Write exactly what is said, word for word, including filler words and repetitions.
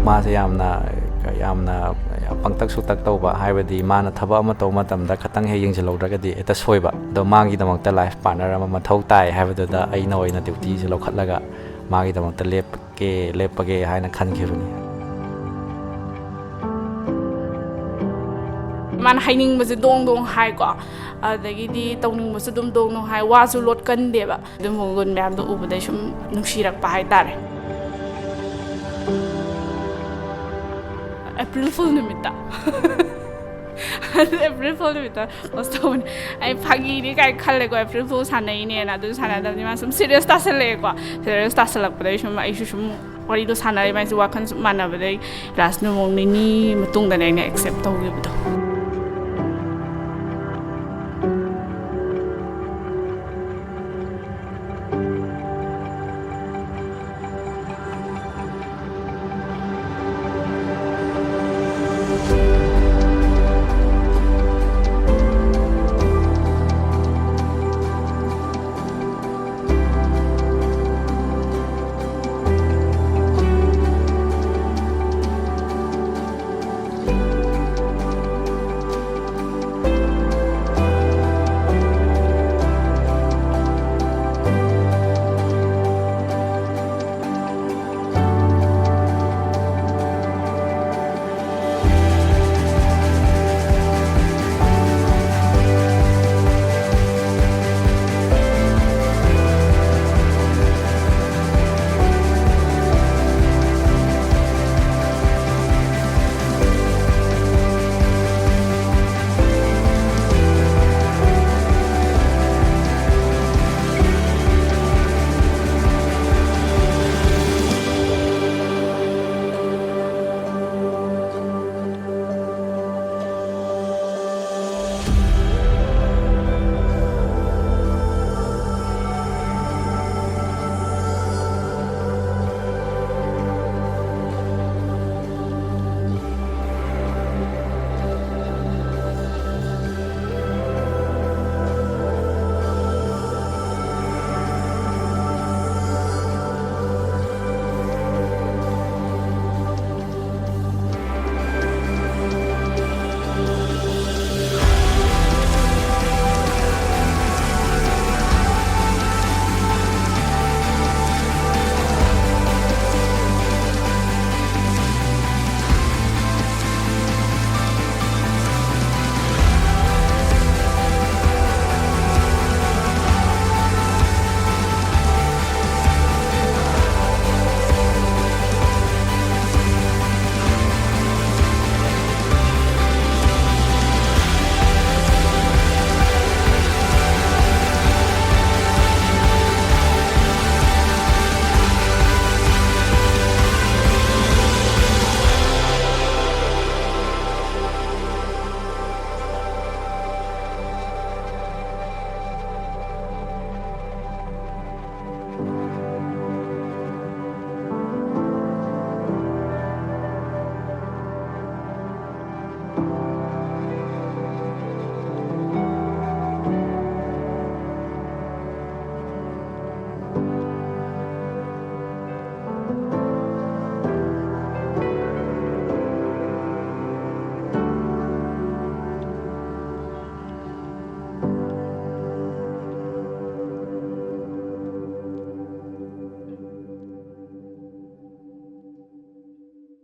ꯃꯥꯁꯦ ꯌꯥꯝꯅ ꯌꯥꯝꯅ ꯄꯪꯇꯛ ꯁꯨꯇꯛ ꯇꯧꯕ, ꯍꯥꯏꯕꯗꯤ ꯃꯥꯅ ꯊꯕꯛ ꯑꯃ ꯇꯧꯕ ꯃꯇꯝꯗ ꯈꯇꯪ ꯍꯦꯛ ꯌꯦꯡꯁꯤꯜꯍꯧꯗ꯭ꯔꯒꯗꯤ ꯍꯦꯛꯇ ꯁꯣꯏꯕ꯫ ꯑꯗꯣ ꯃꯥꯒꯤꯗꯃꯛꯇ ꯂꯥꯏꯐ ꯄꯥꯔꯠꯅꯔ ꯑꯃ ꯃꯊꯧ ꯇꯥꯏ ꯍꯥꯏꯕꯗꯨꯗ ꯑꯩꯅ ꯑꯣꯏꯅ ꯗ꯭ꯌꯨꯇꯤꯁꯦ ꯂꯧꯈꯠꯂꯒ ꯃꯥꯒꯤꯗꯃꯛꯇ ꯂꯦꯞꯀꯦ ꯂꯦꯞꯄꯒꯦ ꯍꯥꯏꯅ ꯈꯟꯈꯤꯕꯅꯤ꯫ ꯃꯥꯅ ꯍꯥꯏꯅꯤꯡꯕꯁꯦ ꯗꯣꯡ ꯗꯣꯡ ꯍꯥꯏꯀꯣ, ꯑꯗꯒꯤꯗꯤ ꯇꯧꯅꯤꯡꯕꯁꯨ ꯑꯗꯨꯝ ꯗꯣꯡ ꯗꯣꯡ ꯍꯥꯏ, ꯋꯥꯁꯨ ꯂꯣꯠꯀꯟꯗꯦꯕ꯫ ꯑꯗꯨꯝꯕ ꯒꯨꯟ ꯃꯌꯥꯝꯗꯣ ꯎꯕꯗꯩ ꯁꯨꯝ ꯅꯨꯡꯁꯤꯔꯛꯄ ꯍꯥꯏꯇꯥꯔꯦ꯫ ꯑꯦꯄ꯭ꯔꯤꯜ ꯐꯨꯜ ꯅꯨꯃꯤꯠꯇ ꯑꯦꯄ꯭ꯔꯤꯜ ꯐꯨꯜ ꯅꯨꯃꯤꯠꯇ ꯄꯣꯁ ꯇꯧꯕꯅꯦ꯫ ꯑꯩ ꯐꯥꯒꯤꯅꯤ ꯀꯥꯏꯅ ꯈꯜꯂꯦꯀꯣ, ꯑꯦꯄ꯭ꯔꯤꯜ ꯐꯨꯜ ꯁꯥꯟꯅꯩꯅꯦꯅ꯫ ꯑꯗꯨ ꯁꯥꯟꯅꯗꯕꯅꯤ, ꯃꯥ ꯁꯨꯝ ꯁꯤꯔꯤꯌꯁ ꯇꯥꯁꯜꯂꯛꯑꯦꯀꯣ꯫ ꯁꯤꯔꯤꯌꯁ ꯇꯥꯁꯜꯂꯛꯄꯗꯩ ꯁꯨꯝ ꯑꯩꯁꯨ ꯁꯨꯝ ꯋꯥꯔꯤꯗꯣ ꯁꯥꯟꯅꯔꯦ, ꯃꯥꯏꯁꯨ ꯋꯥꯈꯜ ꯁꯨꯝ ꯃꯥꯟꯅꯕꯗꯩ ꯂꯥꯁ ꯅꯣꯡꯃ ꯅꯤꯅꯤ ꯃꯇꯨꯡꯗꯅꯦ ꯑꯩꯅ ꯑꯦꯛꯁꯦꯞ ꯇꯧꯈꯤꯕꯗꯣ꯫